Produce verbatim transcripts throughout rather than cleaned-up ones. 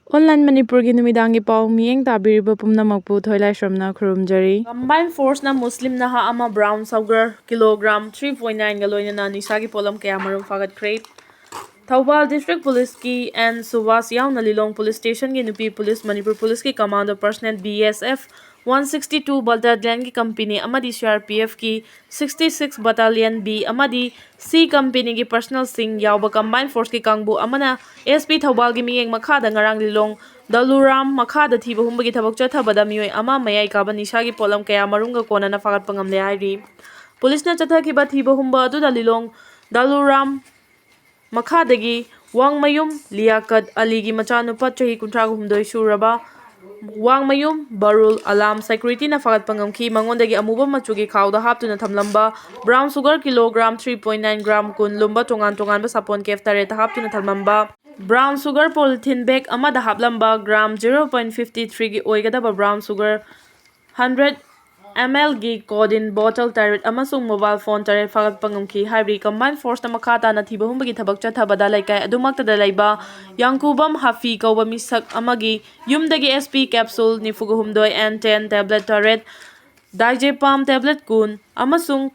Online ꯃꯅꯤꯄꯨꯔꯒꯤ ꯅꯨꯃꯤꯗꯥꯡꯒꯤ ꯄꯥꯎ ꯃꯤꯠꯌꯦꯡ ꯇꯥꯕꯤꯔꯤꯕ ꯄꯨꯝꯅꯃꯛꯄꯨ ꯊꯣꯏꯂꯥꯏꯁ꯭ꯔꯝꯅ ꯈꯨꯔꯨꯝꯖꯔꯤ꯫ Combined force ꯅ ꯃꯨꯁꯂꯤꯝ ꯅꯍꯥ ꯑꯃ brown sugar kilogram three point nine ꯒ ꯂꯣꯏꯅꯅ ꯅꯤꯁꯥꯒꯤ ꯄꯣꯠꯂꯝ ꯀꯌꯥ ꯃꯔꯨꯝ ꯐꯥꯒꯠꯈ꯭ꯔꯦ꯫ ꯊꯧꯕꯥꯜ District Police ꯀꯤ ꯑꯦꯟ ꯁꯨꯕꯥꯁ ꯌꯥꯎꯅ ꯂꯤꯂꯣꯡ Police Station ꯒꯤ ꯅꯨꯄꯤ ꯄꯨꯂꯤꯁ, ꯃꯅꯤꯄꯨꯔ ꯄꯨꯂꯤꯁꯀꯤ Commando Personnel B S F one sixty two Battalion ꯒꯤ company ꯑꯃꯗꯤ C R P F ꯀꯤ sixty six Battalion B ꯑꯃꯗꯤ C company ꯒꯤ personnel ꯁꯤꯡ ꯌꯥꯎꯕ combined force ꯀꯤ ꯀꯥꯡꯕꯨ ꯑꯃꯅ S P ꯊꯧꯕꯥꯜꯒꯤ ꯃꯤꯠꯌꯦꯡ ꯃꯈꯥꯗ ꯉꯔꯥꯡ ꯂꯤꯂꯣꯡ ꯗꯂꯨꯔꯥꯝ ꯃꯈꯥꯗ ꯊꯤꯕ ꯍꯨꯝꯕꯒꯤ ꯊꯕꯛ ꯆꯠꯊꯕꯗ ꯃꯤꯑꯣꯏ ꯑꯃ ꯃꯌꯥꯏ ꯀꯥꯕ ꯅꯤꯁꯥꯒꯤ ꯄꯣꯠꯂꯝ ꯀꯌꯥ ꯃꯔꯨꯝꯒ ꯀꯣꯟꯅꯅ ꯐꯥꯒꯠꯄ ꯉꯝꯂꯦ ꯍꯥꯏꯔꯤ꯫ ꯄꯨꯂꯤꯁꯅ ꯆꯠꯊꯈꯤꯕ ꯊꯤꯕ ꯍꯨꯝꯕ ꯑꯗꯨꯗ ꯂꯤꯂꯣꯡ ꯗꯂꯨꯔꯥꯝ ꯃꯈꯥꯗꯒꯤ ꯋꯥꯡꯃꯌꯨꯝ ꯂꯤꯌꯥꯀꯠ ꯑꯂꯤꯒꯤ ꯃꯆꯥꯅꯨꯄꯥ ꯆꯍꯤ ꯀꯨꯟꯊ꯭ꯔꯥ ꯍꯨꯝꯗꯣꯏ ꯁꯨꯔꯕ ꯋꯥꯡꯃꯌꯨꯝ ꯕꯔꯨꯜ ꯑꯂꯥꯝ security ꯅ ꯐꯥꯒꯠꯄ ꯉꯝꯈꯤ꯫ ꯃꯉꯣꯟꯗꯒꯤ ꯑꯃꯨꯕ ꯃꯆꯨꯒꯤ ꯈꯥꯎꯗ ꯍꯥꯞꯇꯨꯅ ꯊꯝꯂꯝꯕ brown sugar kilogram three point nine gram ꯀꯨꯟ ꯂꯨꯝꯕ ꯇꯣꯉꯥꯟ ꯇꯣꯉꯥꯟꯕ ꯁꯥꯄꯣꯟ case ꯇꯔꯦꯠꯇ ꯍꯥꯞꯇꯨꯅ ꯊꯝꯂꯝꯕ brown sugar polythene bag ꯑꯃꯗ ꯍꯥꯞꯂꯝꯕ gram zero point fifty three ꯒꯤ ꯑꯣꯏꯒꯗꯕ brown sugar hundred M L ꯒꯤ codeine bottle ꯇꯔꯦꯠ ꯑꯃꯁꯨꯡ mobile phone ꯇꯔꯦꯠ ꯐꯥꯒꯠꯄ ꯉꯝꯈꯤ ꯍꯥꯏꯔꯤ꯫ Combined force ꯅ ꯃꯈꯥ ꯇꯥꯅ ꯊꯤꯕ ꯍꯨꯝꯕꯒꯤ ꯊꯕꯛ ꯆꯠꯊꯕꯗ ꯂꯩꯀꯥꯏ ꯑꯗꯨꯃꯛꯇꯗ ꯂꯩꯕ ꯌꯥꯡꯀꯨꯕꯝ ꯍꯥꯐꯤ ꯀꯧꯕ ꯃꯤꯁꯛ ꯑꯃꯒꯤ ꯌꯨꯝꯗꯒꯤ S P capsule ꯅꯤꯐꯨ ꯍꯨꯝꯗꯣꯏ and ten tablet ꯇꯔꯦꯠ, diazepam tablet ꯀꯨꯟ ꯑꯃꯁꯨꯡ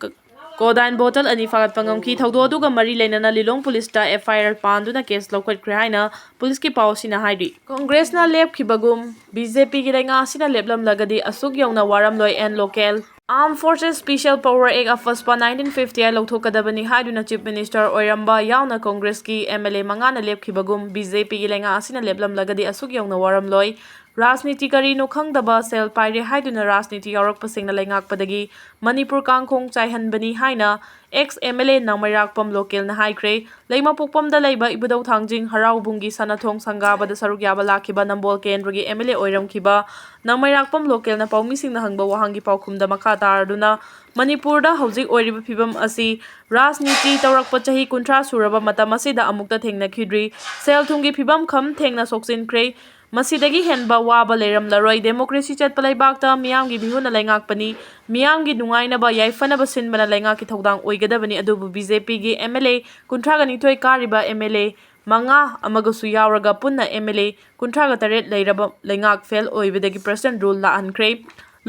codeine bottle ꯑꯅꯤ ꯐꯥꯒꯠꯄ ꯉꯝꯈꯤ꯫ ꯊꯧꯗꯣꯛ ꯑꯗꯨꯒ ꯃꯔꯤ ꯂꯩꯅꯅ ꯂꯤꯂꯣꯡ ꯄꯨꯂꯤꯁꯇ F I R ꯄꯥꯟꯗꯨꯅ case ꯂꯧꯈꯠꯈ꯭ꯔꯦ ꯍꯥꯏꯅ ꯄꯨꯂꯤꯁꯀꯤ ꯄꯥꯎ ꯑꯁꯤꯅ ꯍꯥꯏꯔꯤ꯫ ꯀꯣꯡꯒ꯭ꯔꯦꯁꯅ ꯂꯦꯞꯈꯤꯕꯒꯨꯝ B J P ꯒꯤ ꯂꯩꯉꯥꯛ ꯑꯁꯤꯅ ꯂꯦꯞꯂꯝꯂꯒꯗꯤ ꯑꯁꯨꯛ ꯌꯧꯅ ꯋꯥꯔꯝꯂꯣꯏ and local Armed Forces Special Power Act of Pushpa nineteen fifty eight ꯂꯧꯊꯣꯛꯀꯗꯕꯅꯤ ꯍꯥꯏꯗꯨꯅ Chief Minister ꯑꯣꯏꯔꯝꯕ ꯌꯥꯎꯅ ꯀꯣꯡꯒ꯭ꯔꯦꯁꯀꯤ M L A ꯃꯉꯥꯅ ꯂꯦꯞꯈꯤꯕꯒꯨꯝ B J P ꯒꯤ ꯂꯩꯉꯥꯛ ꯑꯁꯤꯅ ꯂꯦꯞꯂꯝꯂꯒꯗꯤ ꯑꯁꯨꯛ ꯌꯧꯅ ꯋꯥꯔꯝꯂꯣꯏ꯫ ꯔꯥꯖꯅꯤꯇꯤ ꯀꯔꯤꯅꯣ ꯈꯪꯗꯕ, ꯁꯦꯜ ꯄꯥꯏꯔꯦ ꯍꯥꯏꯗꯨꯅ ꯔꯥꯖꯅꯤꯇꯤ ꯌꯥꯎꯔꯛꯄꯁꯤꯡꯅ ꯂꯩꯉꯥꯛꯄꯗꯒꯤ ꯃꯅꯤꯄꯨꯔ ꯀꯥꯡꯈꯣꯡ ꯆꯥꯏꯍꯟꯕꯅꯤ ꯍꯥꯏꯅ ex M L A ꯅꯥꯎꯃꯩꯔꯥꯛꯄꯝ ꯂꯣꯀꯦꯜꯅ ꯍꯥꯏꯈ꯭ꯔꯦ꯫ ꯂꯩꯃꯄꯣꯛꯄꯝꯗ ꯂꯩꯕ ꯏꯕꯨꯙꯧ ꯊꯥꯡꯖꯤꯡ ꯍꯔꯥꯎꯕꯨꯡꯒꯤ ꯁꯅꯥꯊꯣꯡ ꯁꯪꯒꯥꯕꯗ ꯁꯔꯨꯛ ꯌꯥꯕ ꯂꯥꯛꯈꯤꯕ ꯅꯝꯕꯣꯜ ꯀꯦꯟꯗ꯭ꯔꯒꯤ M L A ꯑꯣꯏꯔꯝꯈꯤꯕ ꯅꯥꯎꯃꯩꯔꯥꯛꯄꯝ ꯂꯣꯀꯦꯜꯅ ꯄꯥꯎꯃꯤꯁꯤꯡꯅ ꯍꯪꯕ ꯋꯥꯍꯪꯒꯤ ꯄꯥꯎꯈꯨꯝꯗ ꯃꯈꯥ ꯇꯥꯔꯗꯨꯅ, ꯃꯅꯤꯄꯨꯔꯗ ꯍꯧꯖꯤꯛ ꯑꯣꯏꯔꯤꯕ ꯐꯤꯕꯝ ꯑꯁꯤ ꯔꯥꯖꯅꯤꯇꯤ ꯇꯧꯔꯛꯄ ꯆꯍꯤ ꯀꯨꯟꯊ꯭ꯔꯥ ꯁꯨꯔꯕ ꯃꯇꯝ ꯑꯁꯤꯗ ꯑꯃꯨꯛꯇ ꯊꯦꯡꯅꯈꯤꯗ꯭ꯔꯤ꯫ ꯁꯦꯜ ꯊꯨꯝꯒꯤ ꯐꯤꯕꯝ ꯈꯝ ꯊꯦꯡꯅ ꯁꯣꯛꯆꯤꯟꯈ꯭ꯔꯦ꯫ ꯃꯁꯤꯗꯒꯤ ꯍꯦꯟꯕ ꯋꯥꯕ ꯂꯩꯔꯝꯂꯔꯣꯏ꯫ Democracy ꯆꯠꯄ ꯂꯩꯕꯥꯛꯇ ꯃꯤꯌꯥꯝꯒꯤ ꯃꯤꯍꯨꯠꯅ ꯂꯩꯉꯥꯛꯄꯅꯤ꯫ ꯃꯤꯌꯥꯝꯒꯤ ꯅꯨꯡꯉꯥꯏꯅꯕ, ꯌꯥꯏꯐꯅꯕ ꯁꯤꯟꯕꯅ ꯂꯩꯉꯥꯛꯀꯤ ꯊꯧꯗꯥꯡ ꯑꯣꯏꯒꯗꯕꯅꯤ꯫ ꯑꯗꯨꯕꯨ B J P ꯒꯤ M L A ꯀꯨꯟꯊ꯭ꯔꯥꯒ ꯅꯤꯊꯣꯏ ꯀꯥꯔꯤꯕ M L A ꯃꯉꯥ ꯑꯃꯒꯁꯨ ꯌꯥꯎꯔꯒ ꯄꯨꯟꯅ M L A ꯀꯨꯟꯊ꯭ꯔꯥꯒ ꯇꯔꯦꯠ ꯂꯩꯔꯕ ꯂꯩꯉꯥꯛ ꯐꯦꯜ ꯑꯣꯏꯕꯗꯒꯤ president rule ꯂꯥꯛꯍꯟꯈ꯭ꯔꯦ꯫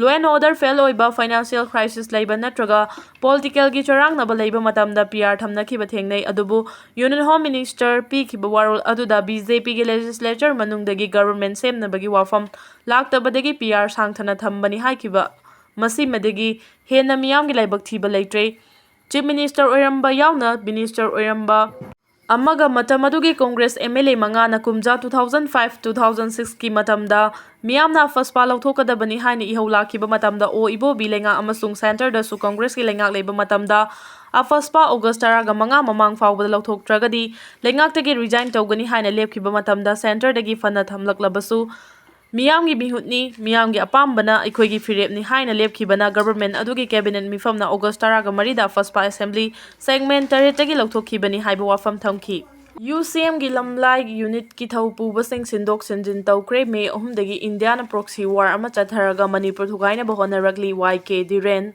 Law and order ꯐꯦꯜ ꯑꯣꯏꯕ, financial crisis ꯂꯩꯕ ꯅꯠꯇ꯭ꯔꯒ political ꯒꯤ ꯆꯔꯥꯡꯅꯕ ꯂꯩꯕ ꯃꯇꯝꯗ P R ꯊꯝꯅꯈꯤꯕ ꯊꯦꯡꯅꯩ꯫ ꯑꯗꯨꯕꯨ Union Home Minister ꯄꯤꯈꯤꯕ ꯋꯥꯔꯣꯜ ꯑꯗꯨꯗ B J P ꯒꯤ legislature ꯃꯅꯨꯡꯗꯒꯤ government ꯁꯦꯝꯅꯕꯒꯤ ꯋꯥꯐꯝ ꯂꯥꯛꯇꯕꯗꯒꯤ P R ꯁꯥꯡꯊꯅ ꯊꯝꯕꯅꯤ ꯍꯥꯏꯈꯤꯕ꯫ ꯃꯁꯤꯃꯗꯒꯤ ꯍꯦꯟꯅ ꯃꯤꯌꯥꯝꯒꯤ ꯂꯥꯏꯕꯛ ꯊꯤꯕ ꯂꯩꯇ꯭ꯔꯦ꯫ Chief Minister ꯑꯣꯏꯔꯝꯕ ꯌꯥꯎꯅ Minister ꯑꯣꯏꯔꯝꯕ ꯑꯃꯒ ꯃꯇꯝ ꯑꯗꯨꯒꯤ Congress M L A ꯃꯉꯥꯅ ꯀꯨꯝꯖꯥ two thousand five, two thousand six ꯀꯤ ꯃꯇꯝꯗ ꯃꯤꯌꯥꯝꯅ AFSPA ꯂꯧꯊꯣꯛꯀꯗꯕꯅꯤ ꯍꯥꯏꯅ ꯏꯍꯧ ꯂꯥꯛꯈꯤꯕ ꯃꯇꯝꯗ ꯑꯣ ꯏꯕꯣꯕꯤ ꯂꯩꯉꯥꯛ ꯑꯃꯁꯨꯡ centre ꯗꯁꯨ Congress ꯀꯤ ꯂꯩꯉꯥꯛ ꯂꯩꯕ ꯃꯇꯝꯗ AFSPA August ꯇꯔꯥꯒ ꯃꯉꯥ ꯃꯃꯥꯡ ꯐꯥꯎꯕꯗ ꯂꯧꯊꯣꯛꯇ꯭ꯔꯒꯗꯤ ꯂꯩꯉꯥꯛꯇꯒꯤ resign ꯇꯧꯒꯅꯤ ꯍꯥꯏꯅ ꯂꯦꯞꯈꯤꯕ ꯃꯇꯝꯗ centre ꯗꯒꯤ ꯐꯅ ꯊꯝꯂꯛꯂꯕꯁꯨ ꯃꯤꯌꯥꯝꯒꯤ ꯃꯤꯍꯨꯠꯅꯤ, ꯃꯤꯌꯥꯝꯒꯤ ꯑꯄꯥꯝꯕꯅ ꯑꯩꯈꯣꯏꯒꯤ ꯐꯤꯔꯦꯞꯅꯤ ꯍꯥꯏꯅ ꯂꯦꯞꯈꯤꯕꯅ government ꯑꯗꯨꯒꯤ cabinet ꯃꯤꯐꯝꯅ August ꯇꯔꯥꯒ ꯃꯔꯤꯗ AFSPA assembly segment ꯇꯔꯦꯠꯇꯒꯤ ꯂꯧꯊꯣꯛꯈꯤꯕꯅꯤ ꯍꯥꯏꯕ ꯋꯥꯐꯝ ꯊꯝꯈꯤ꯫ U C M ꯒꯤ ꯂꯝꯂꯥꯏ unit ꯀꯤ ꯊꯧ ꯄꯨꯕꯁꯤꯡ ꯁꯤꯟꯗꯣꯛ ꯁꯤꯟꯖꯤꯟ ꯇꯧꯈ꯭ꯔꯦ꯫ May ꯑꯍꯨꯝꯗꯒꯤ ꯏꯟꯗꯤꯌꯥꯅ proxy war ꯑꯃ ꯆꯠꯊꯔꯒ ꯃꯅꯤꯄꯨꯔ ꯊꯨꯒꯥꯏꯅꯕ ꯍꯣꯠꯅꯔꯛꯂꯤ, Y K ꯙꯤꯔꯦꯟ꯫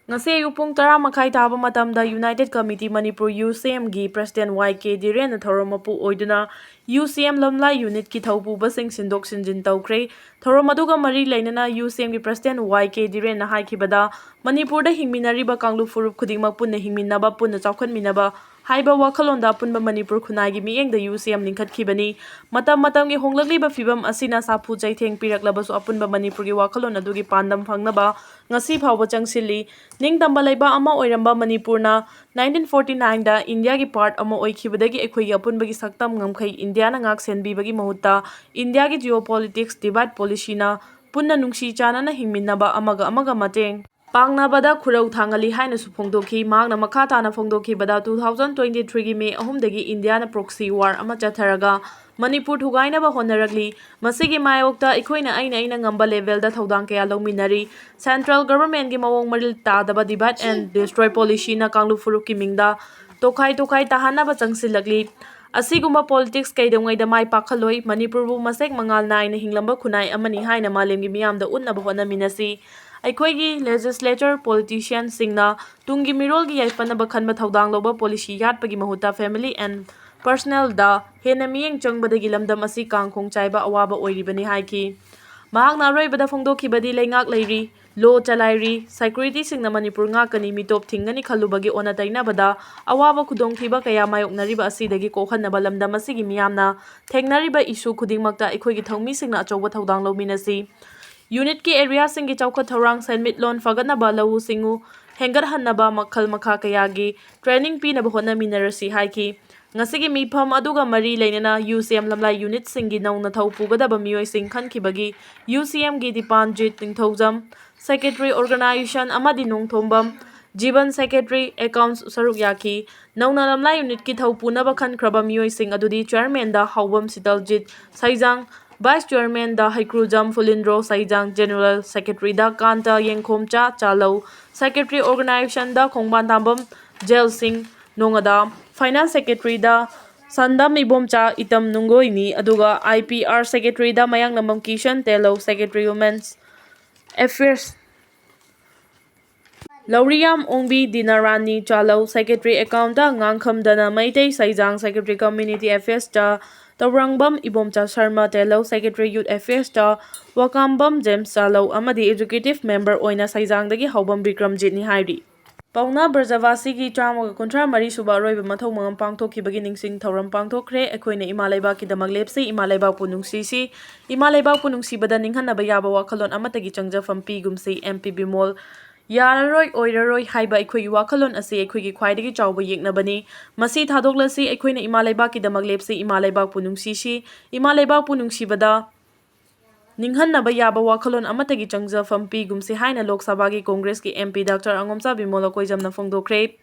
ꯉꯁꯤ ꯑꯌꯨꯛ ꯄꯨꯡ ꯇꯔꯥ ꯃꯈꯥꯏ ꯇꯥꯕ ꯃꯇꯝꯗ United Committee Manipur, U C M ꯒꯤ president Y K ꯙꯤꯔꯦꯟꯅ ꯊꯧꯔꯝ ꯃꯄꯨ ꯑꯣꯏꯗꯨꯅ U C M ꯂꯝꯂꯥꯏ unit ꯀꯤ ꯊꯧ ꯄꯨꯕꯁꯤꯡ ꯁꯤꯟꯗꯣꯛ ꯁꯤꯟꯖꯤꯟ ꯇꯧꯈ꯭ꯔꯦ꯫ ꯊꯧꯔꯝ ꯑꯗꯨꯒ ꯃꯔꯤ ꯂꯩꯅꯅ U C M ꯒꯤ president Y K ꯙꯤꯔꯦꯟꯅ ꯍꯥꯏꯈꯤꯕꯗ, ꯃꯅꯤꯄꯨꯔꯗ ꯍꯤꯡꯃꯤꯟꯅꯔꯤꯕ ꯀꯥꯡꯂꯨꯞ ꯐꯨꯔꯨꯞ ꯈꯨꯗꯤꯡꯃꯛ ꯄꯨꯟꯅ ꯍꯤꯡꯃꯤꯟꯅꯕ, ꯄꯨꯟꯅ ꯆꯥꯎꯈꯠꯃꯤꯟꯅꯕ ꯍꯥꯏꯕ ꯋꯥꯈꯜꯂꯣꯟꯗ ꯑꯄꯨꯟꯕ ꯃꯅꯤꯄꯨꯔ ꯈꯨꯟꯅꯥꯏꯒꯤ ꯃꯤꯠꯌꯦꯡꯗ U C M ꯂꯤꯡꯈꯠꯈꯤꯕꯅꯤ꯫ ꯃꯇꯝ ꯃꯇꯝꯒꯤ ꯍꯣꯡꯂꯛꯂꯤꯕ ꯐꯤꯕꯝ ꯑꯁꯤꯅ ꯁꯥꯐꯨ ꯆꯩꯊꯦꯡ ꯄꯤꯔꯛꯂꯕꯁꯨ ꯑꯄꯨꯟꯕ ꯃꯅꯤꯄꯨꯔꯒꯤ ꯋꯥꯈꯜꯂꯣꯟ ꯑꯗꯨꯒꯤ ꯄꯥꯟꯗꯝ ꯐꯪꯅꯕ ꯉꯁꯤ ꯐꯥꯎꯕ ꯆꯪꯁꯤꯜꯂꯤ꯫ ꯅꯤꯡꯇꯝꯕ ꯂꯩꯕꯥꯛ ꯑꯃ ꯑꯣꯏꯔꯝꯕ ꯃꯅꯤꯄꯨꯔꯅ nineteen forty nine ꯗ ꯏꯟꯗꯤꯌꯥꯒꯤ part ꯑꯃ ꯑꯣꯏꯈꯤꯕꯗꯒꯤ ꯑꯩꯈꯣꯏꯒꯤ ꯑꯄꯨꯟꯕꯒꯤ ꯁꯛꯇꯝ ꯉꯝꯈꯩ ꯏꯟꯗꯤꯌꯥꯅ ꯉꯥꯛ ꯁꯦꯟꯕꯤꯕꯒꯤ ꯃꯍꯨꯠꯇ ꯏꯟꯗꯤꯌꯥꯒꯤ geopolitics divide policy ꯅ ꯄꯨꯟꯅ ꯅꯨꯡꯁꯤ ꯆꯥꯟꯅꯅ ꯍꯤꯡꯃꯤꯟꯅꯕ, ꯑꯃꯒ ꯑꯃꯒ ꯃꯇꯦꯡ ꯄꯥꯡꯅꯕꯗ ꯈꯨꯔꯧ ꯊꯥꯡꯍꯜꯂꯤ ꯍꯥꯏꯅꯁꯨ ꯐꯣꯡꯗꯣꯛꯈꯤ꯫ ꯃꯍꯥꯛꯅ ꯃꯈꯥ ꯇꯥꯅ ꯐꯣꯡꯗꯣꯛꯈꯤꯕꯗ, two thousand twenty three ꯒꯤ May ꯑꯍꯨꯝꯗꯒꯤ ꯏꯟꯗꯤꯌꯥꯅ proxy war ꯑꯃ ꯆꯠꯊꯔꯒ ꯃꯅꯤꯄꯨꯔ ꯊꯨꯒꯥꯏꯅꯕ ꯍꯣꯠꯅꯔꯛꯂꯤ꯫ ꯃꯁꯤꯒꯤ ꯃꯥꯌꯣꯛꯇ ꯑꯩꯈꯣꯏꯅ ꯑꯩꯅ ꯑꯩꯅ ꯉꯝꯕ level ꯗ ꯊꯧꯗꯥꯡ ꯀꯌꯥ ꯂꯧꯃꯤꯟꯅꯔꯤ꯫ Central government ꯀꯤ ꯃꯑꯣꯡ ꯃꯔꯤꯜ ꯇꯥꯗꯕ divide and destroy policy ꯅ ꯀꯥꯡꯂꯨꯞ ꯐꯨꯔꯨꯞꯀꯤ ꯃꯤꯡꯗ ꯇꯣꯈꯥꯏ ꯇꯣꯈꯥꯏ ꯇꯥꯍꯟꯅꯕ ꯆꯪꯁꯤꯜꯂꯛꯂꯤ꯫ ꯑꯁꯤꯒꯨꯝꯕ politics ꯀꯩꯗꯧꯉꯩꯗ ꯃꯥꯏ ꯄꯥꯛꯍꯜꯂꯣꯏ꯫ ꯃꯅꯤꯄꯨꯔꯕꯨ ꯃꯁꯦꯛ ꯃꯉꯥꯜ ꯅꯥꯏꯅ ꯍꯤꯡꯂꯝꯕ ꯈꯨꯟꯅꯥꯏ ꯑꯃꯅꯤ ꯍꯥꯏꯅ ꯃꯥꯂꯦꯝꯒꯤ ꯃꯤꯌꯥꯝꯗ ꯎꯠꯅꯕ ꯍꯣꯠꯅꯃꯤꯟꯅꯁꯤ꯫ ꯑꯩꯈꯣꯏꯒꯤ legislature, politician ꯁꯤꯡꯅ ꯇꯨꯡꯒꯤ ꯃꯤꯔꯣꯜꯒꯤ ꯌꯥꯏꯐꯅꯕ ꯈꯟꯕ ꯊꯧꯗꯥꯡ ꯂꯧꯕ policy ꯌꯥꯠꯄꯒꯤ ꯃꯍꯨꯠꯇ family and personnelꯗ ꯍꯦꯟꯅ ꯃꯤꯠꯌꯦꯡ ꯆꯪꯕꯗꯒꯤ ꯂꯝꯗꯝ ꯑꯁꯤ ꯀꯥꯡ ꯈꯣꯡ ꯆꯥꯏꯕ ꯑꯋꯥꯕ ꯑꯣꯏꯔꯤꯕꯅꯤ ꯍꯥꯏꯈꯤ꯫ ꯃꯍꯥꯛꯅ ꯑꯔꯣꯏꯕꯗ ꯐꯣꯡꯗꯣꯛꯈꯤꯕꯗ ꯂꯩꯉꯥꯛ ꯂꯩꯔꯤ, ꯂꯣ ꯆꯂꯥꯏꯔꯤ, securityꯁꯤꯡꯅ ꯃꯅꯤꯄꯨꯔ ꯉꯥꯛꯀꯅꯤ, ꯃꯤꯇꯣꯞ ꯊꯤꯡꯒꯅꯤ ꯈꯜꯂꯨꯕꯒꯤ ꯑꯣꯟꯅ ꯇꯩꯅꯕꯗ ꯑꯋꯥꯕ ꯈꯨꯗꯣꯡꯊꯤꯕ ꯀꯌꯥ ꯃꯥꯌꯣꯛꯅꯔꯤꯕ ꯑꯁꯤꯗꯒꯤ ꯀꯣꯛꯍꯟꯅꯕ ꯂꯝꯗꯝ ꯑꯁꯤꯒꯤ ꯃꯤꯌꯥꯝꯅ ꯊꯦꯡꯅꯔꯤꯕ issue ꯈꯨꯗꯤꯡꯃꯛꯇ ꯑꯩꯈꯣꯏꯒꯤ ꯊꯧꯃꯤꯁꯤꯡꯅ ꯑꯆꯧꯕ ꯊꯧꯗꯥꯡ ꯂꯧꯃꯤꯟꯅꯁꯤ꯫ Unitꯀꯤ areaꯁꯤꯡꯒꯤ ꯆꯥꯎꯈꯠ ꯊꯧꯔꯥꯡ, ꯁꯦꯟꯃꯤꯠꯂꯣꯟ ꯐꯒꯠꯅꯕ, ꯂꯧꯎ ꯁꯤꯡꯎ ꯍꯦꯟꯒꯠꯍꯟꯅꯕ, ꯃꯈꯜ ꯃꯈꯥ ꯀꯌꯥꯒꯤ training ꯄꯤꯅꯕ ꯍꯣꯠꯅꯃꯤꯟꯅꯔꯁꯤ ꯍꯥꯏꯈꯤ꯫ ꯉꯁꯤꯒꯤ ꯃꯤꯐꯝ ꯑꯗꯨꯒ ꯃꯔꯤ ꯂꯩꯅꯅ UCM ꯂꯝꯂꯥꯏ unitꯁꯤꯡꯒꯤ ꯅꯧꯅ ꯊꯧ ꯄꯨꯒꯗꯕ ꯃꯤꯑꯣꯏꯁꯤꯡ ꯈꯟꯈꯤꯕꯒꯤ UCMꯒꯤ ꯗꯤꯄꯥꯟꯖꯤꯠ ꯅꯤꯡꯊꯧꯖꯝ, secretary organization ꯑꯃꯗꯤ ꯅꯣꯡꯊꯣꯝꯕꯝ ꯖꯤꯕꯟ, secretary accounts ꯁꯔꯨꯛ ꯌꯥꯈꯤ꯫ ꯅꯧꯅ ꯂꯝꯂꯥꯏ unitꯀꯤ ꯊꯧ ꯄꯨꯅꯕ ꯈꯟꯈ꯭ꯔꯕ ꯃꯤꯑꯣꯏꯁꯤꯡ ꯑꯗꯨꯗꯤ chairmanꯗ ꯍꯥꯎꯕꯝ ꯁꯤꯇꯜꯖꯤꯠ ꯁꯩꯖꯥꯡ, vice chairmanꯗ ꯍꯩꯀ꯭ꯔꯨꯖꯝ ꯐꯨꯂꯤꯟꯗ꯭ꯔꯣ ꯁꯩꯖꯥꯡ, general secretaryꯗ ꯀꯥꯟꯇ ꯌꯦꯡꯈꯣꯝꯆꯥ ꯆꯥꯂꯧ, secretary organizationꯗ ꯈꯣꯡꯕꯥꯟ ꯇꯥꯝꯕꯝ ꯖꯦꯜ ꯁꯤꯡ ꯅꯣꯡꯉꯗꯥ, finance secretaryꯗ ꯁꯟꯗꯝ ꯏꯕꯣꯝꯆꯥ ꯏꯇꯝ ꯅꯨꯡꯒꯣꯏꯅꯤ, ꯑꯗꯨꯒ IPR secretaryꯗ ꯃꯌꯥꯡꯂꯝꯕꯝ ꯀꯤꯁꯟ ꯇꯦꯂꯧ, secretary women's affairs ꯂꯧꯔꯤꯌꯥꯝ ꯑꯣꯡꯕꯤ ꯗꯤꯅꯥꯔꯥꯅꯤ ꯆꯥꯂꯧ, secretary accountꯇ ꯉꯥꯡꯈꯝꯗꯅ ꯃꯩꯇꯩ ꯁꯩꯖꯥꯡ, secretary community affairsꯇ ꯇꯧꯔꯥꯡꯕꯝ ꯏꯕꯣꯝꯆꯥ ꯁꯔꯃ ꯇꯦꯂꯧ, secretary youth affairsꯇ ꯋꯥꯀꯥꯝꯕꯝ ꯖꯦꯝꯁ ꯆꯥꯂꯧ ꯑꯃꯗꯤ executive member ꯑꯣꯏꯅ ꯁꯩꯖꯥꯡꯗꯒꯤ ꯍꯥꯎꯕꯝ ꯕꯤꯀ꯭ꯔꯝꯖꯤꯠꯅꯤ ꯍꯥꯏꯔꯤ꯫ ꯄꯥꯎꯅꯥ ꯕ꯭ꯔꯖꯕꯥꯁꯤꯒꯤ ꯆꯥꯝꯃꯒ ꯀꯨꯟꯊ꯭ꯔꯥ ꯃꯔꯤ ꯁꯨꯕ ꯑꯔꯣꯏꯕ ꯃꯊꯧ ꯃꯉꯝ ꯄꯥꯡꯊꯣꯛꯈꯤꯕꯒꯤ ꯅꯤꯡꯁꯤꯡ ꯊꯧꯔꯝ ꯄꯥꯡꯊꯣꯛꯈ꯭ꯔꯦ꯫ ꯑꯩꯈꯣꯏꯅ ꯏꯃꯥ ꯂꯩꯕꯥꯛꯀꯤꯗꯃꯛ ꯂꯦꯞꯁꯤ, ꯏꯃꯥ ꯂꯩꯕꯥꯛꯄꯨ ꯅꯨꯡꯁꯤꯁꯤ, ꯏꯃꯥ ꯂꯩꯕꯥꯛꯄꯨ ꯅꯨꯡꯁꯤꯕꯗ ꯅꯤꯡꯍꯟꯅꯕ ꯌꯥꯕ ꯋꯥꯈꯜꯂꯣꯟ ꯑꯃꯠꯇꯒꯤ ꯆꯪꯖꯐꯝ ꯄꯤꯒꯨꯝꯁꯤ꯫ MP ꯕꯤꯃꯣꯜ꯫ ꯌꯥꯔꯔꯣꯏ, ꯑꯣꯏꯔꯔꯣꯏ ꯍꯥꯏꯕ ꯑꯩꯈꯣꯏꯒꯤ ꯋꯥꯈꯜꯂꯣꯟ ꯑꯁꯤ ꯑꯩꯈꯣꯏꯒꯤ ꯈ꯭ꯋꯥꯏꯗꯒꯤ ꯆꯥꯎꯕ ꯌꯦꯛꯅꯕꯅꯤ꯫ ꯃꯁꯤ ꯊꯥꯗꯣꯛꯂꯁꯤ꯫ ꯑꯩꯈꯣꯏꯅ ꯏꯃꯥ ꯂꯩꯕꯥꯛꯀꯤꯗꯃꯛ ꯂꯦꯞꯁꯤ, ꯏꯃꯥ ꯂꯩꯕꯥꯛꯄꯨ ꯅꯨꯡꯁꯤꯁꯤ, ꯏꯃꯥ ꯂꯩꯕꯥꯛꯄꯨ ꯅꯨꯡꯁꯤꯕꯗ ꯅꯤꯡꯍꯟꯅꯕ ꯌꯥꯕ ꯋꯥꯈꯜꯂꯣꯟ ꯑꯃꯠꯇꯒꯤ ꯆꯪꯖꯐꯝ ꯄꯤꯒꯨꯝꯁꯤ ꯍꯥꯏꯅ ꯂꯣꯛ ꯁꯚꯥꯒꯤ ꯀꯣꯡꯒ꯭ꯔꯦꯁꯀꯤ MP ꯗꯥꯛꯇꯔ ꯑꯉꯣꯝꯆꯥ ꯕꯤꯃꯣꯜ ꯑꯀꯣꯏꯖꯝꯅ ꯐꯣꯡꯗꯣꯛꯈ꯭ꯔꯦ꯫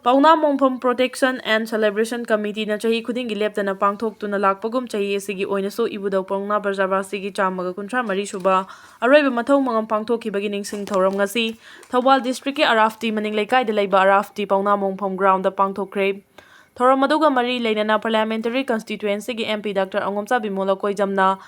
ꯄꯥꯎꯅꯥ ꯃꯣꯡꯐꯝ Protection and Celebration Committeeꯅ ꯆꯍꯤ ꯈꯨꯗꯤꯡꯒꯤ ꯂꯦꯞꯇꯅ ꯄꯥꯡꯊꯣꯛꯇꯨꯅ ꯂꯥꯛꯄꯒꯨꯝ, ꯆꯍꯤ ꯑꯁꯤꯒꯤ ꯑꯣꯏꯅꯁꯨ ꯏꯕꯨꯙꯧ ꯄꯥꯎꯅꯥ ꯕ꯭ꯔꯖꯕꯥꯁꯤꯒꯤ ꯆꯥꯝꯃꯒ ꯀꯨꯟꯊ꯭ꯔꯥ ꯃꯔꯤ ꯁꯨꯕ ꯑꯔꯣꯏꯕ ꯃꯊꯧ ꯃꯉꯝ ꯄꯥꯡꯊꯣꯛꯈꯤꯕꯒꯤ ꯅꯤꯡꯁꯤꯡ ꯊꯧꯔꯝ ꯉꯁꯤ ꯊꯧꯕꯥꯜ districtꯀꯤ ꯑꯔꯥꯐꯇꯤ ꯃꯅꯤꯡ ꯂꯩꯀꯥꯏꯗ ꯂꯩꯕ ꯑꯔꯥꯐꯇꯤ ꯄꯥꯎꯅꯥ ꯃꯣꯡꯐꯝ groundꯗ ꯄꯥꯡꯊꯣꯛꯈ꯭ꯔꯦ꯫ ꯊꯧꯔꯝ ꯑꯗꯨꯒ ꯃꯔꯤ ꯂꯩꯅꯅ Parliamentary Constituencyꯒꯤ MP ꯗꯥꯛꯇꯔ ꯑꯉꯣꯝꯆꯥ ꯕꯤꯃꯣꯜ ꯑꯀꯣꯏꯖꯝꯅ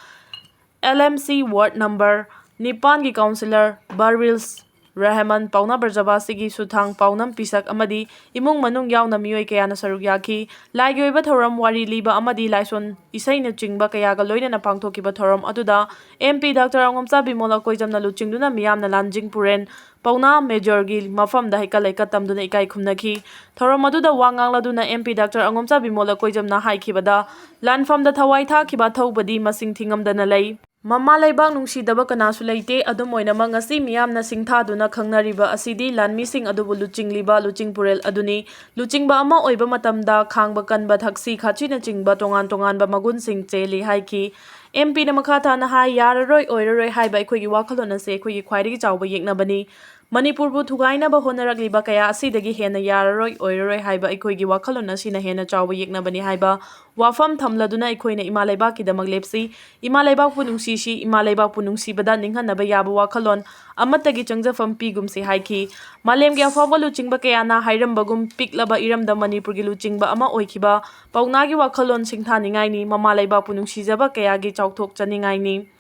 LMC ward number ꯅꯤꯄꯥꯟꯒꯤ councillor ꯕꯥꯔꯋꯤꯜꯁ ꯔꯍꯃꯟ, ꯄꯥꯎꯅꯥ ꯕ꯭ꯔꯖꯕꯥꯁꯤꯒꯤ ꯁꯨꯊꯥꯡ, ꯄꯥꯎꯅꯝ ꯄꯤꯁꯛ ꯑꯃꯗꯤ ꯏꯃꯨꯡ ꯃꯅꯨꯡ ꯌꯥꯎꯅ ꯃꯤꯑꯣꯏ ꯀꯌꯥꯅ ꯁꯔꯨꯛ ꯌꯥꯈꯤ꯫ ꯂꯥꯏꯒꯤ ꯑꯣꯏꯕ ꯊꯧꯔꯝ, ꯋꯥꯔꯤ ꯂꯤꯕ ꯑꯃꯗꯤ ꯂꯥꯏꯁꯣꯟ ꯏꯁꯩꯅꯆꯤꯡꯕ ꯀꯌꯥꯒ ꯂꯣꯏꯅꯅ ꯄꯥꯡꯊꯣꯛꯈꯤꯕ ꯊꯧꯔꯝ ꯑꯗꯨꯗ M P Doctor ꯑꯉꯣꯝꯆꯥ ꯕꯤꯃꯣꯜ ꯑꯀꯣꯏꯖꯝꯅ ꯂꯨꯆꯤꯡꯗꯨꯅ ꯃꯤꯌꯥꯝꯅ ꯂꯥꯟꯖꯤꯡ ꯄꯨꯔꯦꯟ ꯄꯥꯎꯅꯥ ꯃꯦꯖꯔꯒꯤ ꯃꯐꯝꯗ ꯍꯩꯀꯠ ꯂꯩꯀꯠ ꯇꯝꯗꯨꯅ ꯏꯀꯥꯏ ꯈꯨꯝꯅꯈꯤ꯫ ꯊꯧꯔꯝ ꯑꯗꯨꯗ ꯋꯥ ꯉꯥꯡꯂꯗꯨꯅ M P Doctor ꯑꯉꯣꯝꯆꯥ ꯕꯤꯃꯣꯜ ꯑꯀꯣꯏꯖꯝꯅ ꯍꯥꯏꯈꯤꯕꯗ, ꯂꯥꯟꯐꯝꯗ ꯊꯋꯥꯏ ꯊꯥꯈꯤꯕ ꯑꯊꯧꯕꯗꯤ ꯃꯁꯤꯡ ꯊꯤꯉꯝꯗꯅ ꯂꯩ꯫ ꯃꯃꯥ ꯂꯩꯕꯥꯛ ꯅꯨꯡꯁꯤꯗꯕ ꯀꯅꯥꯁꯨ ꯂꯩꯇꯦ꯫ ꯑꯗꯨꯝ ꯑꯣꯏꯅꯃꯛ, ꯉꯁꯤ ꯃꯤꯌꯥꯝꯅ ꯁꯤꯡꯊꯥꯗꯨꯅ ꯈꯪꯅꯔꯤꯕ ꯑꯁꯤꯗꯤ ꯂꯥꯟꯃꯤꯁꯤꯡ ꯑꯗꯨꯕꯨ ꯂꯨꯆꯤꯡꯂꯤꯕ ꯂꯨꯆꯤꯡ ꯄꯨꯔꯦꯜ ꯑꯗꯨꯅꯤ꯫ ꯂꯨꯆꯤꯡꯕ ꯑꯃ ꯑꯣꯏꯕ ꯃꯇꯝꯗ ꯈꯥꯡꯕ ꯀꯟꯕ, ꯊꯛꯁꯤ ꯈꯥꯁꯤꯅꯆꯤꯡꯕ ꯇꯣꯉꯥꯟ ꯇꯣꯉꯥꯟꯕ ꯃꯒꯨꯟꯁꯤꯡ ꯆꯦꯜꯂꯤ ꯍꯥꯏꯈꯤ꯫ M P ꯅ ꯃꯈꯥ ꯇꯥꯅ ꯍꯥꯏ, ꯌꯥꯔꯔꯣꯏ, ꯑꯣꯏꯔꯔꯣꯏ ꯍꯥꯏꯕ ꯑꯩꯈꯣꯏꯒꯤ ꯋꯥꯈꯜꯂꯣꯟ ꯑꯁꯤ ꯑꯩꯈꯣꯏꯒꯤ ꯈ꯭ꯋꯥꯏꯗꯒꯤ ꯆꯥꯎꯕ ꯌꯦꯛꯅꯕꯅꯤ꯫ ꯃꯅꯤꯄꯨꯔꯕꯨ ꯊꯨꯒꯥꯏꯅꯕ ꯍꯣꯠꯅꯔꯛꯂꯤꯕ ꯀꯌꯥ ꯑꯁꯤꯗꯒꯤ ꯍꯦꯟꯅ ꯌꯥꯔꯔꯣꯏ, ꯑꯣꯏꯔꯔꯣꯏ ꯍꯥꯏꯕ ꯑꯩꯈꯣꯏꯒꯤ ꯋꯥꯈꯜꯂꯣꯟ ꯑꯁꯤꯅ ꯍꯦꯟꯅ ꯆꯥꯎꯕ ꯌꯦꯛꯅꯕꯅꯤ ꯍꯥꯏꯕ ꯋꯥꯐꯝ ꯊꯝꯂꯗꯨꯅ ꯑꯩꯈꯣꯏꯅ ꯏꯃꯥ ꯂꯩꯕꯥꯛꯀꯤꯗꯃꯛ ꯂꯦꯞꯁꯤ꯫ ꯏꯃꯥ ꯂꯩꯕꯥꯛꯄꯨ ꯅꯨꯡꯁꯤꯁꯤ꯫ ꯏꯃꯥ ꯂꯩꯕꯥꯛꯄꯨ ꯅꯨꯡꯁꯤꯕꯗ ꯅꯤꯡꯍꯟꯅꯕ ꯌꯥꯕ ꯋꯥꯈꯜꯂꯣꯟ ꯑꯃꯠꯇꯒꯤ ꯆꯪꯖꯐꯝ ꯄꯤꯒꯨꯝꯁꯤ ꯍꯥꯏꯈꯤ꯫ ꯃꯥꯂꯦꯝꯒꯤ ꯑꯐꯥꯎꯕ ꯂꯨꯆꯤꯡꯕ ꯀꯌꯥꯅ ꯍꯥꯏꯔꯝꯕꯒꯨꯝ, ꯄꯤꯛꯂꯕ ꯏꯔꯝꯗꯝ ꯃꯅꯤꯄꯨꯔꯒꯤ ꯂꯨꯆꯤꯡꯕ ꯑꯃ ꯑꯣꯏꯈꯤꯕ ꯄꯥꯎꯅꯥꯒꯤ ꯋꯥꯈꯜꯂꯣꯟ ꯁꯤꯡꯊꯥꯅꯤꯡꯉꯥꯏꯅꯤ꯫ ꯃꯃꯥ ꯂꯩꯕꯥꯛꯄꯨ ꯅꯨꯡꯁꯤꯖꯕ ꯀꯌꯥꯒꯤ ꯆꯥꯎꯊꯣꯛꯆꯅꯤꯡꯉꯥꯏꯅꯤ꯫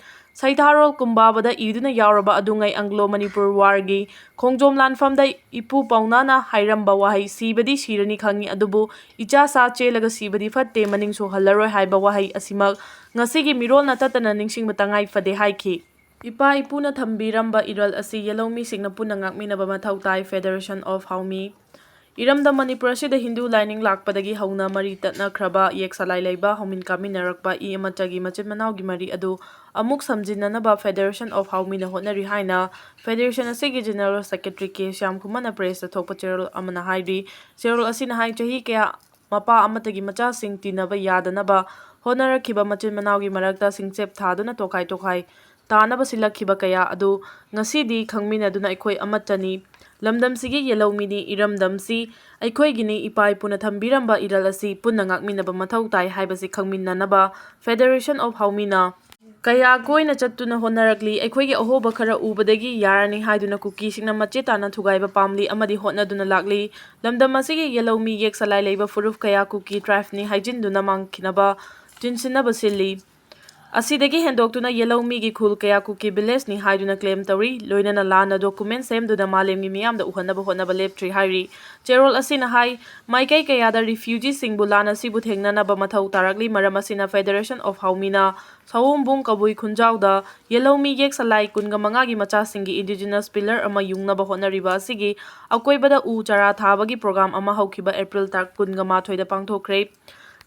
ꯁꯩꯊꯥꯔꯣꯜ ꯀꯨꯝꯕꯥꯕꯗ ꯏꯗꯨꯅ ꯌꯥꯎꯔꯕ ꯑꯗꯨꯉꯩ ꯑꯪꯒ꯭ꯂꯣ ꯃꯅꯤꯄꯨꯔ ꯋꯥꯔꯒꯤ ꯈꯣꯡꯖꯣꯝ ꯂꯥꯟꯐꯝꯗ ꯏꯄꯨ ꯄꯥꯎꯅꯥꯅ ꯍꯥꯏꯔꯝꯕ ꯋꯥꯍꯩ, "ꯁꯤꯕꯗꯤ ꯁꯤꯔꯅꯤ ꯈꯪꯉꯤ, ꯑꯗꯨꯕꯨ ꯏꯆꯥ ꯁꯥ ꯆꯦꯜꯂꯒ ꯁꯤꯕꯗꯤ ꯐꯠꯇꯦ, ꯃꯅꯤꯡꯁꯨ ꯍꯜꯂꯔꯣꯏ" ꯍꯥꯏꯕ ꯋꯥꯍꯩ ꯑꯁꯤꯃꯛ ꯉꯁꯤꯒꯤ ꯃꯤꯔꯣꯜꯅ ꯇꯠꯇꯅ ꯅꯤꯡꯁꯤꯡꯕ ꯇꯉꯥꯏ ꯐꯗꯦ ꯍꯥꯏꯈꯤ꯫ ꯏꯄꯥ ꯏꯄꯨꯅ ꯊꯝꯕꯤꯔꯝꯕ ꯏꯔꯜ ꯑꯁꯤ ꯌꯦꯜꯍꯧꯃꯤꯁꯤꯡꯅ ꯄꯨꯟꯅ ꯉꯥꯛꯃꯤꯟꯅꯕ ꯃꯊꯧ ꯇꯥꯏ꯫ Federation of Haomi꯫ ꯏꯔꯝꯗꯝ ꯃꯅꯤꯄꯨꯔ ꯑꯁꯤꯗ ꯍꯤꯟꯗꯨ ꯂꯥꯏꯅꯤꯡ ꯂꯥꯛꯄꯗꯒꯤ ꯍꯧꯅ ꯃꯔꯤ ꯇꯠꯅꯈ꯭ꯔꯕ ꯌꯦꯛ ꯁꯂꯥꯏ ꯂꯩꯕ ꯍꯧꯃꯤꯟ ꯀꯥꯃꯤꯟꯅꯔꯛꯄ ꯏ ꯑꯃꯠꯇꯒꯤ ꯃꯆꯤꯟ ꯃꯅꯥꯎꯒꯤ ꯃꯔꯤ ꯑꯗꯨ ꯑꯃꯨꯛ ꯁꯝꯖꯤꯟꯅꯅꯕ Federation of Haomiꯅ ꯍꯣꯠꯅꯔꯤ ꯍꯥꯏꯅ Federation ꯑꯁꯤꯒꯤ General Secretary ꯀꯦ ꯁ꯭ꯌꯥꯝꯀꯨꯃꯥꯔꯅ pressꯇ ꯊꯣꯛꯄ ꯆꯦꯔꯣꯜ ꯑꯃꯅ ꯍꯥꯏꯔꯤ꯫ ꯆꯦꯔꯣꯜ ꯑꯁꯤꯅ ꯍꯥꯏ, ꯆꯍꯤ ꯀꯌꯥ ꯃꯄꯥ ꯑꯃꯠꯇꯒꯤ ꯃꯆꯥꯁꯤꯡ ꯇꯤꯟꯅꯕ ꯌꯥꯗꯅꯕ ꯍꯣꯠꯅꯔꯛꯈꯤꯕ ꯃꯆꯤꯟ ꯃꯅꯥꯎꯒꯤ ꯃꯔꯛꯇ ꯁꯤꯡꯆꯦꯞ ꯊꯥꯗꯨꯅ ꯇꯣꯈꯥꯏ ꯇꯣꯈꯥꯏ ꯇꯥꯅꯕ ꯁꯤꯜꯂꯛꯈꯤꯕ ꯀꯌꯥ ꯑꯗꯨ ꯉꯁꯤꯗꯤ ꯈꯪꯃꯤꯟꯅꯗꯨꯅ ꯑꯩꯈꯣꯏ ꯑꯃꯠꯇꯅꯤ꯫ ꯂꯝꯗꯝꯁꯤꯒꯤ ꯌꯦꯜꯍꯧꯃꯤꯅꯤ, ꯏꯔꯝꯗꯝꯁꯤ ꯑꯩꯈꯣꯏꯒꯤꯅꯤ, ꯏꯄꯥ ꯏꯄꯨꯅ ꯊꯝꯕꯤꯔꯝꯕ ꯏꯔꯜ ꯑꯁꯤ ꯄꯨꯟꯅ ꯉꯥꯛꯃꯤꯟꯅꯕ ꯃꯊꯧ ꯇꯥꯏ ꯍꯥꯏꯕꯁꯤ ꯈꯪꯃꯤꯟꯅꯅꯕ Federation of Haomiꯅ ꯀꯌꯥ ꯀꯣꯏꯅ ꯆꯠꯇꯨꯅ ꯍꯣꯠꯅꯔꯛꯂꯤ꯫ ꯑꯩꯈꯣꯏꯒꯤ ꯑꯍꯣꯕ ꯈꯔ ꯎꯕꯗꯒꯤ ꯌꯥꯔꯅꯤ ꯍꯥꯏꯗꯨꯅ ꯀꯨꯀꯤꯁꯤꯡꯅ ꯃꯆꯦ ꯇꯥꯅ ꯊꯨꯒꯥꯏꯕ ꯄꯥꯝꯂꯤ ꯑꯃꯗꯤ ꯍꯣꯠꯅꯗꯨꯅ ꯂꯥꯛꯂꯤ꯫ ꯂꯝꯗꯝ ꯑꯁꯤꯒꯤ ꯌꯦꯜꯍꯧꯃꯤ ꯌꯦꯛ ꯁꯂꯥꯏ ꯂꯩꯕ ꯐꯨꯔꯨꯞ ꯀꯌꯥ ꯀꯨꯀꯤ tribeꯅꯤ ꯍꯥꯏꯖꯤꯟꯗꯨꯅ ꯃꯥꯡꯈꯤꯅꯕ ꯆꯤꯟꯁꯤꯟꯅꯕ ꯁꯤꯜꯂꯤ꯫ ꯑꯁꯤꯗꯒꯤ ꯍꯦꯟꯗꯣꯛꯇꯨꯅ ꯌꯦꯜꯍꯧꯃꯤꯒꯤ ꯈꯨꯜ ꯀꯌꯥ ꯀꯨꯀꯤ ꯚꯤꯂꯦꯖꯅꯤ ꯍꯥꯏꯗꯨꯅ ꯀ꯭ꯂꯦꯝ ꯇꯧꯔꯤ꯫ ꯂꯣꯏꯅꯅ ꯂꯥꯟꯅ ꯗꯣꯀꯨꯃꯦꯟ ꯁꯦꯝꯗꯨꯅ ꯃꯥꯂꯦꯝꯒꯤ ꯃꯤꯌꯥꯝꯗ ꯎꯍꯟꯅꯕ ꯍꯣꯠꯅꯕ ꯂꯦꯞꯇ꯭ꯔꯤ ꯍꯥꯏꯔꯤ꯫ ꯆꯦꯔꯣꯜ ꯑꯁꯤꯅ ꯍꯥꯏ, ꯃꯥꯏꯀꯩ ꯀꯌꯥꯗ ꯔꯤꯐ꯭ꯌꯨꯖꯤꯁꯤꯡꯕꯨ ꯂꯥꯟ ꯑꯁꯤꯕꯨ ꯊꯦꯡꯅꯅꯕ ꯃꯊꯧ ꯇꯥꯔꯛꯂꯤ꯫ ꯃꯔꯝ ꯑꯁꯤꯅ ꯐꯦꯗꯔꯦꯁꯟ ꯑꯣꯐ ꯍꯥꯎꯃꯤꯅ ꯁꯑꯣꯝꯕꯨꯡ ꯀꯕꯨꯏ ꯈꯨꯟꯖꯥꯎꯗ ꯌꯦꯜꯍꯧꯃꯤ ꯌꯦꯛ ꯁꯂꯥꯏ ꯀꯨꯟꯒ ꯃꯉꯥꯒꯤ ꯃꯆꯥꯁꯤꯡꯒꯤ ꯏꯟꯗꯤꯖꯤꯅꯁ ꯄꯤꯂꯔ ꯑꯃ ꯌꯨꯡꯅꯕ ꯍꯣꯠꯅꯔꯤꯕ ꯑꯁꯤꯒꯤ ꯑꯀꯣꯏꯕꯗ ꯎ ꯆꯥꯔꯥ ꯊꯥꯕꯒꯤ ꯄ꯭ꯔꯣꯒ꯭ꯔꯥꯝ ꯑꯃ ꯍꯧꯈꯤꯕ ꯑꯦꯄ꯭ꯔꯤꯜ ꯇꯥꯡ ꯀꯨꯟꯒ ꯃꯥꯊꯣꯏꯗ ꯄꯥꯡꯊꯣꯛꯈ꯭ꯔꯦ꯫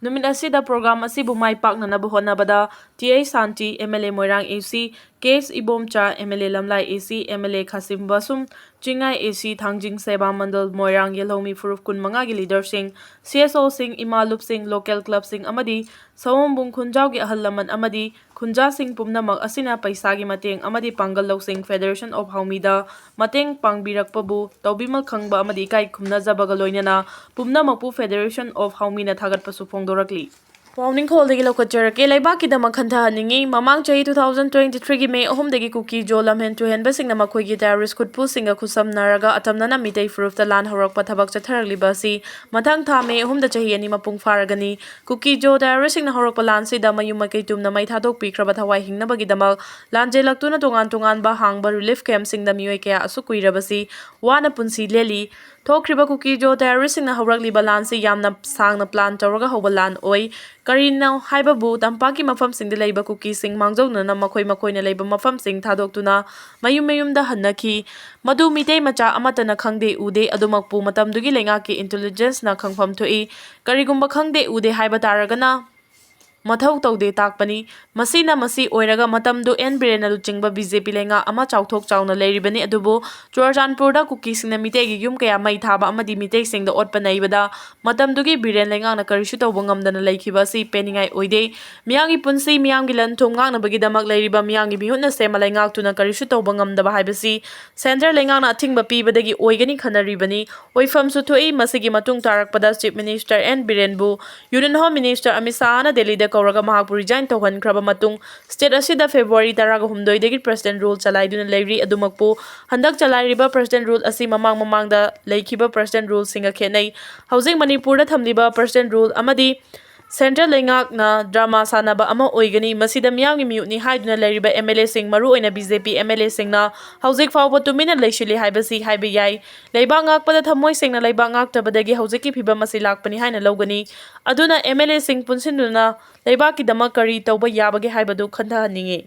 ꯅꯨꯃꯤꯠ ꯑꯁꯤꯗ ꯄ꯭ꯔꯣꯒ꯭ꯔꯥꯝ ꯑꯁꯤꯕꯨ ꯃꯥꯏ ꯄꯥꯛꯅꯅꯕ ꯍꯣꯠꯅꯕꯗ T H Shanti, M L A Moirang A C, K S Ibomcha, M L ꯑꯦ ꯂꯝꯂꯥꯏ ꯑꯦ ꯁꯤ, ꯑꯦꯝ ꯑꯦꯜ ꯑꯦ ꯈꯥꯁꯤꯝ ꯕꯥꯁꯨꯝ, ꯆꯤꯡꯉꯥꯏ ꯑꯦ ꯁꯤ, ꯊꯥꯡꯖꯤꯡ ꯁꯦꯕꯥ ꯃꯟꯗꯜ ꯃꯣꯏꯔꯥꯡ ꯌꯦꯜꯍꯧꯃꯤ ꯐꯨꯔꯨꯞ ꯀꯨꯟꯃꯉꯥꯒꯤ ꯂꯤꯗꯔꯁꯤꯡ, ꯁꯤ ꯑꯦꯁ ꯑꯣꯁꯤꯡ, ꯏꯃꯥ ꯂꯨꯞꯁꯤꯡ, ꯂꯣꯀꯦꯜ ꯀ꯭ꯂꯕꯁꯤꯡ ꯑꯃꯗꯤ ꯁꯑꯣꯝꯕꯨꯡ ꯈꯨꯟꯖꯥꯎꯒꯤ ꯑꯍꯜ ꯂꯃꯟ ꯑꯃꯗꯤ ꯈꯨꯟꯖꯥꯁꯤꯡ ꯄꯨꯝꯅꯃꯛ ꯑꯁꯤꯅ ꯄꯩꯁꯥꯒꯤ ꯃꯇꯦꯡ ꯑꯃꯗꯤ ꯄꯥꯡꯒꯜ ꯂꯧꯁꯤꯡ ꯐꯦꯗꯔꯦꯁꯟ ꯑꯣꯐ ꯍꯥꯎꯃꯤꯗ ꯃꯇꯦꯡ ꯄꯥꯡꯕꯤꯔꯛꯄꯕꯨ ꯇꯧꯕꯤꯃꯜ ꯈꯪꯕ ꯑꯃꯗꯤ ꯏꯀꯥꯏ ꯈꯨꯝꯅꯖꯕꯒ ꯂꯣꯏꯅꯅ ꯄꯨꯝꯅꯃꯛꯄꯨ ꯐꯦꯗꯔꯦꯁꯟ ꯑꯣꯐ ꯍꯥꯎꯃꯤꯅ ꯊꯥꯒꯠꯄꯁꯨ ꯐꯣꯡꯗꯣꯔꯛꯂꯤ꯫ ꯄꯥꯎꯅꯤꯡꯈꯣꯜꯗꯒꯤ ꯂꯧꯈꯠꯆꯔꯛꯀꯦ꯫ ꯂꯩꯕꯥꯛꯀꯤꯗꯃꯛ ꯈꯟꯊꯍꯟꯅꯤꯡꯉꯤ꯫ ꯃꯃꯥꯡ ꯆꯍꯤ two thousand twenty three ꯒꯤ ꯃꯦ ꯑꯍꯨꯝꯗꯒꯤ ꯀꯨꯀꯤ ꯖꯣ ꯂꯝꯍꯦꯟ ꯇꯨꯍꯦꯟꯕꯁꯤꯡꯅ ꯃꯈꯣꯏꯒꯤ ꯇꯦꯔꯣꯔꯤꯁ ꯈꯨꯠꯄꯨꯁꯤꯡꯒ ꯈꯨꯠꯁꯝꯅꯔꯒ ꯑꯇꯝꯅꯅ ꯃꯤꯇꯩ ꯐꯨꯔꯨꯞꯇ ꯂꯥꯟ ꯍꯧꯔꯛꯄ ꯊꯕꯛ ꯆꯠꯊꯔꯛꯂꯤꯕ ꯑꯁꯤ ꯃꯊꯪ ꯊꯥ ꯃꯦ ꯑꯍꯨꯝꯗ ꯆꯍꯤ ꯑꯅꯤ ꯃꯄꯨꯡ ꯐꯥꯔꯒꯅꯤ꯫ ꯀꯨꯀꯤ ꯖꯣ ꯇꯦꯔꯣꯔꯤꯁꯁꯤꯡꯅ ꯍꯧꯔꯛꯄ ꯂꯥꯟꯁꯤꯗ ꯃꯌꯨꯝ ꯃꯀꯩ ꯇꯨꯝꯅ ꯃꯩ ꯊꯥꯗꯣꯛꯄꯤꯈ꯭ꯔꯕ ꯊꯋꯥꯏ ꯍꯤꯡꯅꯕꯒꯤꯗꯃꯛ ꯂꯥꯟꯖꯦꯜꯂꯛꯇꯨꯅ ꯇꯣꯉꯥꯟ ꯇꯣꯉꯥꯟꯕ ꯍꯥꯡꯕ ꯔꯤꯂꯤꯐ ꯀꯦꯝꯞꯁꯤꯡꯗ ꯃꯤꯑꯣꯏ ꯀꯌꯥ ꯑꯁꯨꯛ ꯀꯨꯏꯔꯕꯁꯤ ꯋꯥꯅ ꯄꯨꯟꯁꯤ ꯂꯦꯜꯂꯤ꯫ ꯊꯣꯛꯈ꯭ꯔꯤꯕ ꯀꯨꯀꯤ ꯖꯣ ꯇꯦꯔꯣꯔꯤꯁꯁꯤꯡꯅ ꯍꯧꯔꯛꯂꯤꯕ ꯂꯥꯟꯁꯤ ꯌꯥꯝꯅ ꯁꯥꯡꯅ ꯄ꯭ꯂꯥꯟ ꯇꯧꯔꯒ ꯍꯧꯕ ꯂꯥꯟ ꯑꯣꯏ꯫ ꯀꯔꯤꯅꯣ ꯍꯥꯏꯕꯕꯨ ꯇꯝꯄꯥꯛꯀꯤ ꯃꯐꯝꯁꯤꯡꯗ ꯂꯩꯕ ꯀꯨꯀꯤꯁꯤꯡ ꯃꯥꯡꯖꯧꯅꯅ ꯃꯈꯣꯏ ꯃꯈꯣꯏꯅ ꯂꯩꯕ ꯃꯐꯝꯁꯤꯡ ꯊꯥꯗꯣꯛꯇꯨꯅ ꯃꯌꯨꯝ ꯃꯌꯨꯝꯗ ꯍꯟꯅꯈꯤ꯫ ꯃꯗꯨ ꯃꯤꯇꯩ ꯃꯆꯥ ꯑꯃꯠꯇꯅ ꯈꯪꯗꯦ ꯎꯗꯦ꯫ ꯑꯗꯨꯃꯛꯄꯨ ꯃꯇꯝꯗꯨꯒꯤ ꯂꯩꯉꯥꯛꯀꯤ ꯏꯟꯇꯦꯂꯤꯖꯦꯟꯁꯅ ꯈꯪꯐꯝ ꯊꯣꯛꯏ꯫ ꯀꯔꯤꯒꯨꯝꯕ ꯈꯪꯗꯦ ꯎꯗꯦ ꯍꯥꯏꯕ ꯇꯥꯔꯒꯅ ꯃꯊꯧ ꯇꯧꯗꯦ ꯇꯥꯛꯄꯅꯤ꯫ ꯃꯁꯤꯅ ꯃꯁꯤ ꯑꯣꯏꯔꯒ ꯃꯇꯝꯗꯨ ꯑꯦꯟ ꯕꯤꯔꯦꯟꯅ ꯂꯨꯆꯤꯡꯕ ꯕꯤ ꯖꯦ ꯄꯤ ꯂꯩꯉꯥꯛ ꯑꯃ ꯆꯥꯎꯊꯣꯛ ꯆꯥꯎꯅ ꯂꯩꯔꯤꯕꯅꯤ꯫ ꯑꯗꯨꯕꯨ ꯆꯨꯔꯆꯥꯟꯄꯨꯔꯗ ꯀꯨꯀꯤꯁꯤꯡꯅ ꯃꯤꯇꯩꯒꯤ ꯌꯨꯝ ꯀꯌꯥ ꯃꯩ ꯊꯥꯕ ꯑꯃꯗꯤ ꯃꯤꯇꯩꯁꯤꯡꯗ ꯑꯣꯠꯄ ꯅꯩꯕꯗ ꯃꯇꯝꯗꯨꯒꯤ ꯕꯤꯔꯦꯟ ꯂꯩꯉꯥꯛꯅ ꯀꯔꯤꯁꯨ ꯇꯧꯕ ꯉꯝꯗꯅ ꯂꯩꯈꯤꯕ ꯑꯁꯤ ꯄꯦꯟꯅꯤꯡꯉꯥꯏ ꯑꯣꯏꯗꯦ꯫ ꯃꯤꯌꯥꯝꯒꯤ ꯄꯨꯟꯁꯤ, ꯃꯤꯌꯥꯝꯒꯤ ꯂꯟ ꯊꯨꯝ ꯉꯥꯛꯅꯕꯒꯤꯗꯃꯛ ꯂꯩꯔꯤꯕ ꯃꯤꯌꯥꯝꯒꯤ ꯃꯤꯍꯨꯠꯅ ꯁꯦꯝꯕ ꯂꯩꯉꯥꯛꯇꯨꯅ ꯀꯔꯤꯁꯨ ꯇꯧꯕ ꯉꯝꯗꯕ ꯍꯥꯏꯕꯁꯤ ꯁꯦꯟꯇꯔ ꯂꯩꯉꯥꯛꯅ ꯑꯊꯤꯡꯕ ꯄꯤꯕꯗꯒꯤ ꯑꯣꯏꯒꯅꯤ ꯈꯟꯅꯔꯤꯕꯅꯤ꯫ ꯑꯣꯏꯐꯝꯁꯨ ꯊꯣꯛꯏ꯫ ꯃꯁꯤꯒꯤ ꯃꯇꯨꯡ ꯇꯥꯔꯛꯄꯗ ꯆꯤꯐ ꯃꯤꯅꯤꯁꯇꯔ ꯑꯦꯟ ꯕꯤꯔꯦꯟꯕꯨ ꯌꯨꯅꯤꯌꯟ ꯍꯣꯝ ꯃꯤꯅꯤꯁꯇꯔ ꯑꯃꯤꯠ ꯁꯥꯍꯅ ꯗꯦꯜꯂꯤꯗ ꯀꯧꯔꯒ ꯃꯍꯥꯛꯄꯨ ꯔꯤꯖꯥꯏꯟ ꯇꯧꯍꯟꯈ꯭ꯔꯕ ꯃꯇꯨꯡ, ꯁ꯭ꯇꯦꯠ ꯑꯁꯤꯗ ꯐꯦꯕ꯭ꯔꯨꯋꯥꯔꯤ ꯇꯔꯥꯒ ꯍꯨꯝꯗꯣꯏꯗꯒꯤ ꯄ꯭ꯔꯁꯤꯗꯦꯟ ꯔꯨꯜ ꯆꯂꯥꯏꯗꯨꯅ ꯂꯩꯔꯤ꯫ ꯑꯗꯨꯃꯛꯄꯨ ꯍꯟꯗꯛ ꯆꯂꯥꯏꯔꯤꯕ ꯄ꯭ꯔꯁꯤꯗꯦꯟ ꯔꯨꯜ ꯑꯁꯤ ꯃꯃꯥꯡ ꯃꯃꯥꯡꯗ ꯂꯩꯈꯤꯕ ꯄ꯭ꯔꯁꯤꯗꯦꯟ ꯔꯨꯜꯁꯤꯡꯒ ꯈꯦꯠꯅꯩ꯫ ꯍꯧꯖꯤꯛ ꯃꯅꯤꯄꯨꯔꯗ ꯊꯝꯂꯤꯕ ꯄ꯭ꯔꯁꯤꯗꯦꯟ ꯔꯨꯜ ꯑꯃꯗꯤ ꯁꯦꯟꯇ꯭ꯔꯦꯜ ꯂꯩꯉꯥꯛꯅ ꯗ꯭ꯔꯃꯥ ꯁꯥꯟꯅꯕ ꯑꯃ ꯑꯣꯏꯒꯅꯤ꯫ ꯃꯁꯤꯗ ꯃꯤꯌꯥꯝꯒꯤ ꯃꯤꯍꯨꯠꯅꯤ ꯍꯥꯏꯗꯨꯅ ꯂꯩꯔꯤꯕ MLA ꯁꯤꯡ, ꯃꯔꯨꯑꯣꯏꯅ BJP MLA ꯁꯤꯡꯅ ꯍꯧꯖꯤꯛ ꯐꯥꯎꯕ ꯇꯨꯃꯤꯟꯅ ꯂꯩꯁꯤꯜꯂꯤ ꯍꯥꯏꯕꯁꯤ ꯍꯥꯏꯕ ꯌꯥꯏ꯫ ꯂꯩꯕꯥꯛ ꯉꯥꯛꯄꯗ ꯊꯃꯣꯏ ꯁꯦꯡꯅ ꯂꯩꯕꯥꯛ ꯉꯥꯛꯇꯕꯗꯒꯤ ꯍꯧꯖꯤꯛꯀꯤ ꯐꯤꯕꯝ ꯑꯁꯤ ꯂꯥꯛꯄꯅꯤ ꯍꯥꯏꯅ ꯂꯧꯒꯅꯤ꯫ ꯑꯗꯨꯅ MLA ꯁꯤꯡ ꯄꯨꯟꯁꯤꯟꯗꯨꯅ ꯂꯩꯕꯥꯛꯀꯤꯗꯃꯛ ꯀꯔꯤ ꯇꯧꯕ ꯌꯥꯕꯒꯦ ꯍꯥꯏꯕꯗꯨ ꯈꯟꯊꯍꯟꯅꯤꯡꯏ꯫